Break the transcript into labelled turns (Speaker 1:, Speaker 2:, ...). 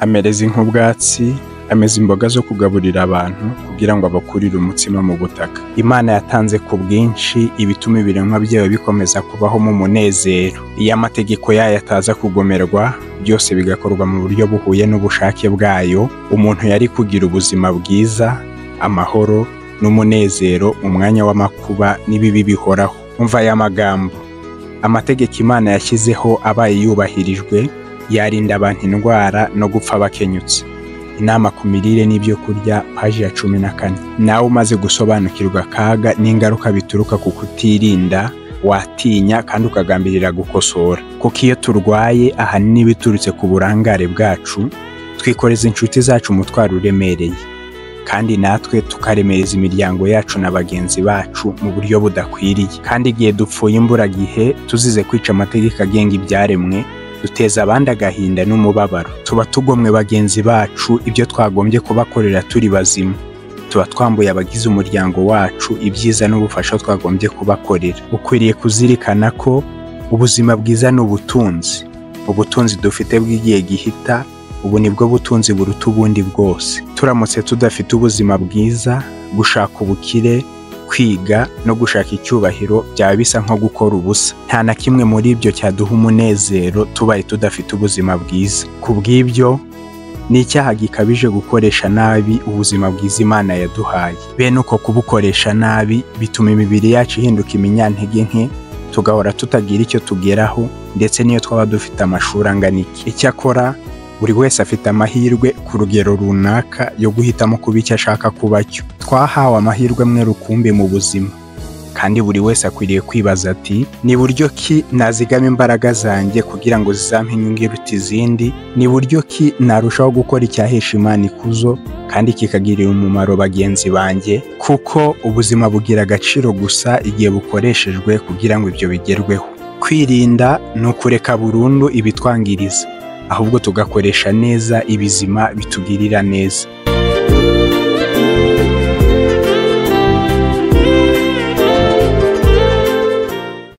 Speaker 1: Amereza inka ubwatsi, ameza imboga zo kugaburira abantu kugira ngo abakurire umutsima mu butaka. Imana yatanze ku bwinshi ibituma ibiremwa byayo bikomeza kubaho mu munezero. Iyo amategeko yayo ataza kugomerwa, byose bigakorwa mu buryo buhuye n'ubushake bwayo, umuntu yari kugira ubuzima bwiza, amahoro n'umunezero mu mwanya w'amakuba n'ibibi bihoraho. Umva aya magambo: amategeko Imana yashyizeho abaye yubahirijwe, yarinda abantu indwara no gupfa bakenyutse. Inama ku mirire n'ibyo kurya, paji ya 14. Nawe umaze gusobanukirwa akaga n'ingaruka bituruka ku kutirinda, watinya kandi ukagambirira gukosora. Kuko iyo turwaye ahanini biturutse ku burangare bwacu, twikoreza inshuti zacu umutwaro uremereye, kandi natwe tukaremereza imiryango yacu na bagenzi bacu mu buryo budakwiriye. Kandi igihe dupfuye imburagihe tuzize kwica amategeko agenga ibyaremwe, duteza abandi agahinda n'umubabaro. Tuba tugomwe bagenzi bacu ibyo twagombye kubakorera turi bazima. Tuba twambuye abagize umuryango wacu ibyiza n'ubufasha twagombye kubakorera. Ukwiriye kuzirikana ko ubuzima bwiza ni ubutunzi. Ubutunzi dufite bw'igihe gihita, ubu nibwo butunzi buruta ubundi bwose. Turamutse tudafite ubuzima bwiza, gushaka ubukire, kwiga no gushaka icyubahiro byaba bisa nko gukora ubusa. Nta na kimwe muri ibyo cyaduha umunezero tubaye tudafite ubuzima bwiza. Ku bw'ibyo, ni icyaha gikabije gukoresha nabi ubuzima bwiza Imana yaduhaye. Bene uko kubukoresha nabi bituma imibiri yacu ihinduka iminyantege nke, tugahora tutagira icyo tugeraho, ndetse n'iyo twaba dufite amashuri angana iki. Icyakora, buri wese afite amahirwe ku rugero runaka yo guhitamo kuba icyo ashaka kuba cyo. Twahawe amahirwe amwe rukumbi mu buzima, kandi buri wese akwiriye kwibaza ati: ni buryo ki nazigama imbaraga zanjye kugira ngo zizampe inyungu iruta izindi? Ni buryo ki narushaho gukora icyahesha Imana ikuzo kandi kikagirira umumaro bagenzi banjye? Kuko ubuzima bugira agaciro gusa igihe bukoreshejwe kugira ngo ibyo bigerweho. Kwirinda ni ukureka burundu ibitwangiriza, ahubwo tugakoresha neza ibizima bitugirira neza.